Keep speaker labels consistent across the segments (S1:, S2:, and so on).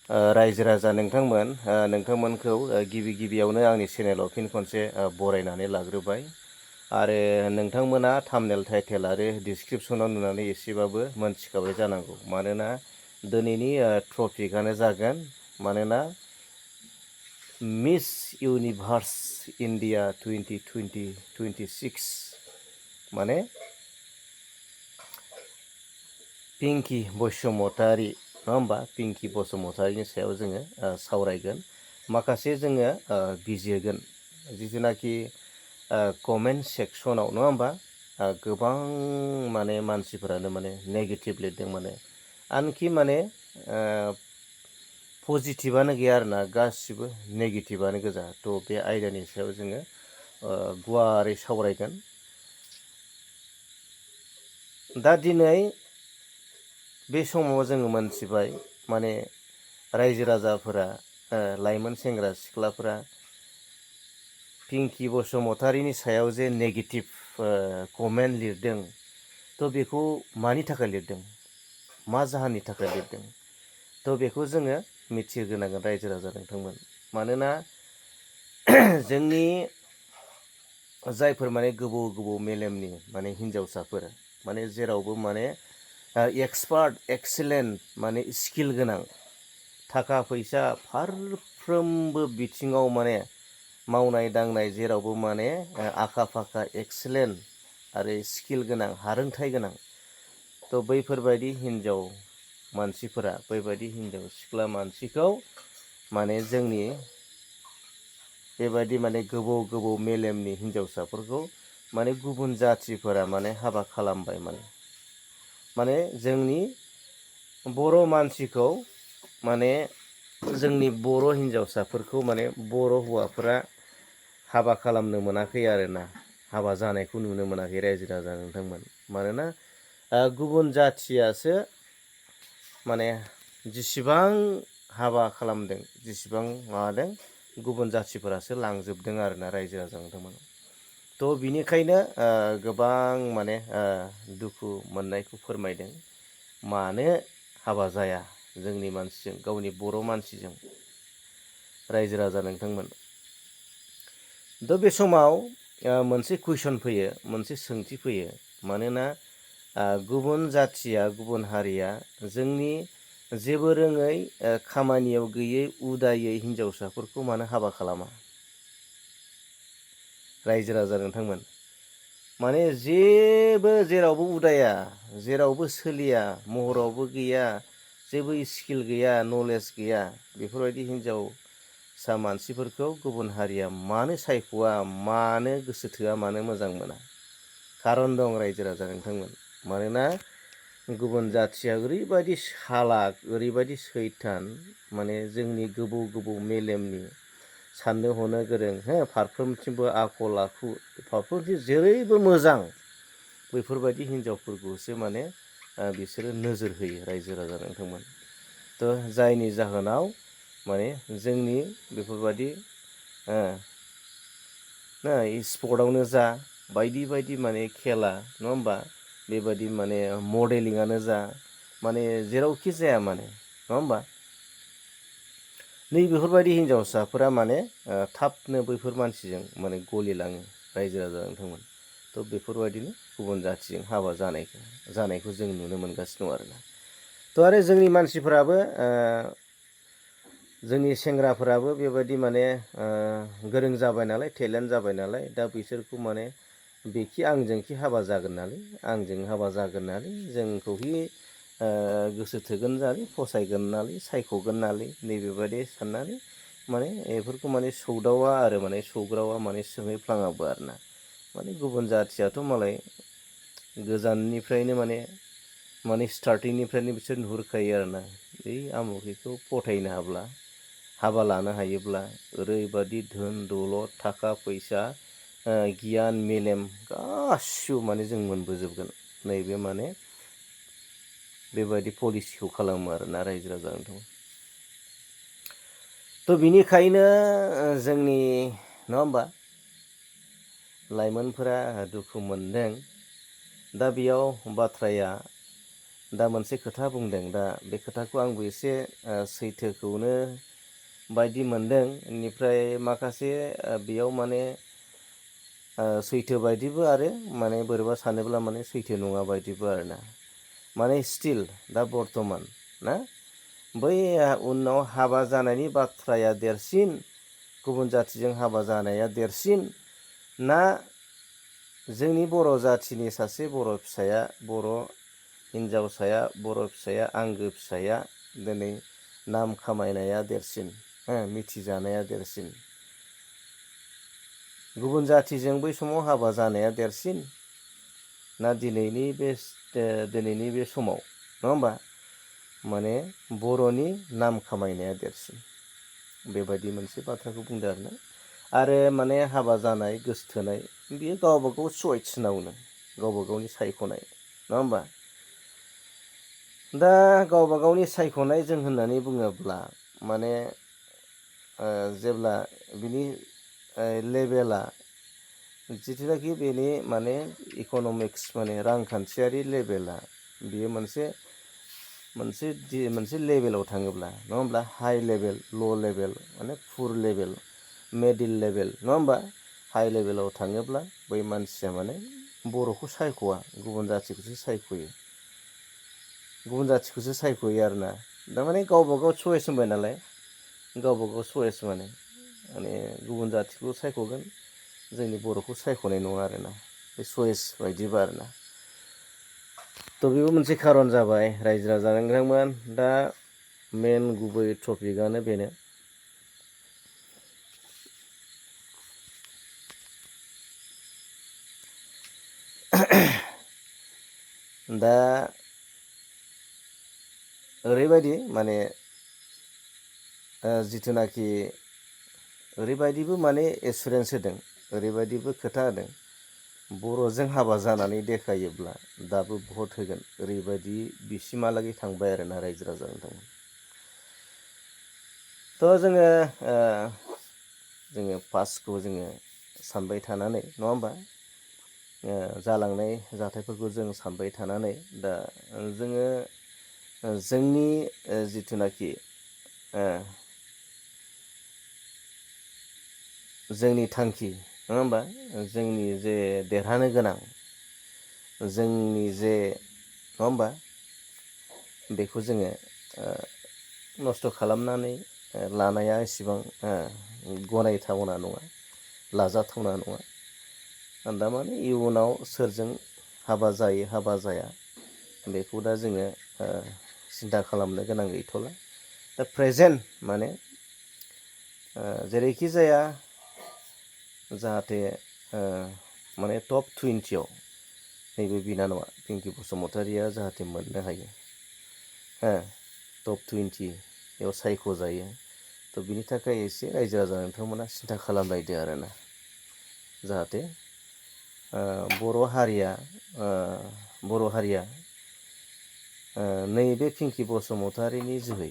S1: रायजो राजा नोंथांमोन नोंथांमोनखौ गिबि गिबियावनो आंनि चेनेलाव फिन खनसे बरायनानै लाग्रोबाय आरो नोंथांमोना थाम्बनेल टाइटेल आरो डिसक्रिपसनाव नुनानै एसेबाबो मोनथिखाबाय जानांगौ मानोना दिनैनि टपिकआनो जागोन मानोना मिस इउनिभार्स इन्डिया 2026 माने पिंकि बसुमतारी नङा होमबा पिंकि बसुमतारीनि सायाव जोङो सावरायगोन माखासे जोङो बिजिरगोन जिथुनाखि कमेन्ट सेक्सनाव नङा होमबा गोबां माने मानसिफोरानो माने नेगेटिभ लिरदों माने आनखि माने पजिटिभानो गैया आरोना गासिबो नेगेटिभानो गोजा थ' बे आयदानि सायाव जोङो गुवारै सावरायगोन दा दिनै बे समाव जोङो मोनथिबाय माने रायजो राजाफोरा लाइमोन सेंग्रा सिख्लाफोरा पिंकि बसुमतारीनि सायाव जे नेगेटिभ कमेन्ट लिरदों थ' बेखौ मानि थाखाय लिरदों मा जाहोननि थाखाय लिरदों थ' बेखौ जोङो मिथिहोग्रोनांगोन रायजो राजा नोंथांमोन मानोना जोंनि जायफोर माने गोबौ गोबौ मेलेमनि माने हिन्जावसाफोर माने जेरावबो माने एक्सपार्ट एक्सेलेन्ट माने स्किल गोनां थाखा फैसा फारफ्रोमबो बिथिङाव माने मावनाय दांनाय जेरावबो माने आखा फाखा एक्सेलेन्ट आरो स्किल गोनां हारोंथाइ गोनां थ' बैफोरबायदि हिन्जाव मानसिफोरा बैबायदि हिन्जाव सिख्ला मानसिखौ माने जोंनि बेबायदि माने गोबौ गोबौ मेलेमनि हिन्जावसाफोरखौ माने गुबुन जाथिफोरा माने हाबा खालामबाय माने जोंनि बर' मानसिखौ माने जोंनि बर' हिन्जावसाफोरखौ माने बर' हौवाफोरा हाबा खालामनो मोनाखै आरोना हाबा जानायखौ नुनो मोनाखै रायजो राजा नोंथांमोन मानोना गुबुन जाथियासो माने जेसेबां हाबा खालामदों जेसेबां माबादों गुबुन जाथिफोरासो लांजोबदों आरोना रायजो राजा नोंथांमोन थ' बिनिखायनो गोबां माने दुखु मोननायखौ फोरमायदों मानो हाबा जाया जोंनि मानसिजों गावनि बर' मानसिजों रायजो राजा नोंथांमोन थ' बे समाव मोनसे कुइसन फैयो मोनसे सोंथि फैयो मानोना गुबुन जाथिया गुबुन हारिया जोंनि जेबो रोङै खामानियाव गैयै उदायै हिन्जावसाफोरखौ मानो हाबा खालामा रायजो राजा नोंथांमोन माने जेबो जेरावबो उदाया जेरावबो सोलिया महरावबो गैया जेबो स्किल गैया नलेज गैया बेफोरबायदि हिन्जावसा मानसिफोरखौ गुबुन हारिया मानो सायख'वा मानो गोसो थोआ मानो मोजां मोना खारन दं रायजो राजा नोंथांमोन मानोना गुबुन जाथिया ओरैबायदि सालाक ओरैबायदि सैथान माने जोंनि गोबौ गोबौ मेलेमनि साननो हनो गोरों फारफ्रोमथिंबो आखल आखु फारफ्रोमथिं जेरैबो मोजां बैफोरबायदि हिन्जावफोरखौसो माने बिसोरो नोजोर होयो रायजो राजा नोंथांमोन थ' जायनि जाहोनाव माने जोंनि बेफोरबायदि स्पर्टआवनो जा बायदि बायदि माने खेला नङा होमबा बेबायदि माने मडेलिंआनो जा माने जेरावखि जाया माने नङा होमबा बेफोरबायदि हिन्जावसाफोरा माने थाबनो बैफोर मानसिजों माने गलिलाङो रायजो राजा नोंथांमोन थ' बेफोरबायदिनो गुबुन जाथिजों हाबा जानायखौ जों नुनो मोनगासिनो दं आरोना थ' आरो जोंनि मानसिफोराबो जोंनि सेंग्राफोराबो बेबायदि माने गोरों जाबाय नालाय टेलेन्ट जाबाय नालाय दा बिसोरखौ माने बेखि आंजोंखि हाबा जागोन नालाय आंजों हाबा जागोन नालाय जोंखौहि गोसो थोगोन नालाय फसायगोन नालाय सायख'गोन नालाय नैबेबायदि साननानै माने बेफोरखौ माने सौदावा आरो माने सौग्रावा माने सोंहैफ्लाङाबो आरोना माने गुबुन जाथियाथ' मालाय गोजाननिफ्रायनो माने स्टार्टिंनिफ्रायनो बिसोर नुहुरखायो आरोना बै आमुखिखौ फथायनो हाब्ला हाबा लानो हायोब्ला ओरैबादि धोन दौलत थाखा फैसा गियान मेलेम गासिबो माने जों मोनबोजोबगोन नैबे माने बेबायदि पलिसिखौ खालामो आरोना रायजो राजा नोंथां थ' बिनिखायनो जोंनि नङा होमबा लाइमोनफोरा दुखु मोनदों दा बेयाव बाथ्राया दा मोनसे खोथा बुंदों, दा बे खोथाखौ आंबो एसे सैथोखौनो बायदि मोनदों। बेनिफ्राय माखासे बेयाव माने सैथो बायदिबो आरो माने बोरैबा सानोब्ला माने सैथो नङा बायदिबो आरोना। माने स्टिल दा बर्थमान ना बै उनाव हाबा जानायनि बाथ्राया देरसिन, गुबुन जाथिजों हाबा जानाया देरसिन ना जोंनि बर' जाथिनि सासे बर' फिसाया, बर' हिन्जावसाया, बर' फिसाया, आंगो फिसाया दिनै नाम खामायनाया देरसिन, मिथिजानाया देरसिन, गुबुन जाथिजों बै समाव हाबा जानाया देरसिन ना दिनैनि बे समाव नङा होमबा माने बर'नि नाम खामायनाया देरसिन, बेबायदि मोनसे बाथ्राखौ बुंदों आरोना। आरो माने हाबा जानाय गोसथोनाय बेयो गावबा गाव चइसनावनो, गावबा गावनि सायख'नाय नङा होमबा। दा गावबा गावनि सायख'नाय जों होननानै बुङोब्ला माने जेब्ला बिनि लेभेला जिथुनाखि बेनि माने इक'नमिक्स माने रांखान्थियारि लेभेला बेयो मोनसे लेभेलाव थाङोब्ला नङा होमब्ला, हाइ लेभेल, ल' लेभेल, माने पुर लेभेल, मिडिल लेभेल नङा होमबा, हाइ लेभेलाव थाङोब्ला बै मानसिया माने बर'खौ सायख'वा, गुबुन जाथिखौसो सायख'यो आरोना। थारमाने गावबा गाव चइस होनबाय नालाय, गावबा गाव चइस माने गुबुन जाथिखौ सायख'गोन, जोंनि बर'खौ सायख'नाय नङा आरोना, बे चइस बायदिबा आरोना। थ' बेबो मोनसे खारन जाबाय रायजो राजा नोंथांमोन। दा मेन गुबै टपिकआनो बेनो। दा ओरैबायदि माने जिथुनाखि ओरैबायदिबो माने एसुरेन्स होदों, ओरैबायदिबो खोथा होदों, बर'जों हाबा जानानै देखायोब्ला दाबो भट होगोन, ओरैबायदि बिसिमहालागै थांबाय आरोना रायजो राजा नोंथांमोन। थ' जोङो पास्टखौ जोङो सानबाय थानानै नङा होमबा, जालांनाय जाथायफोरखौ जों सानबाय थानानै दा जोङो जोंनि जिथुनाखि जोंनि थांखि नङा होमबा, जोंनि जे देरहानो गोनां, जोंनि जे नङा होमबा, बेखौ जोङो नस्थ' खालामनानै लानाया एसेबां गनायथावना नङा, लाजाथावना नङा। दामाने इयुनाव सोरजों हाबा जायो हाबा जाया बेखौ दा जोङो सिन्था खालामनो गोनां गैथ'ला। दा प्रेजेन्ट माने जेरैखि जाया जाहाथे माने टप 20आव नैबे बिनानावा पिंकि बसुमतारिया जाहाथे मोननो हायो, टप 20आव सायख'जायो। थ' बिनि थाखाय एसे रायजो राजा नोंथांमोना सिन्था खालामलायदो आरोना, जाहाथे बर' हारिया नैबे पिंकि बसुमतारिनि जोहै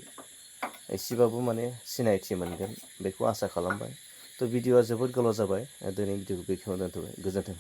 S1: एसेबाबो माने सिनायथि मोनगोन, बेखौ आसा खालामबाय। थ' भिडिअआ जोबोद गोलाव जाबाय, दिनै भिडिअखौ बेखिनियावनो दोनथ'बाय, गोजोन्थों।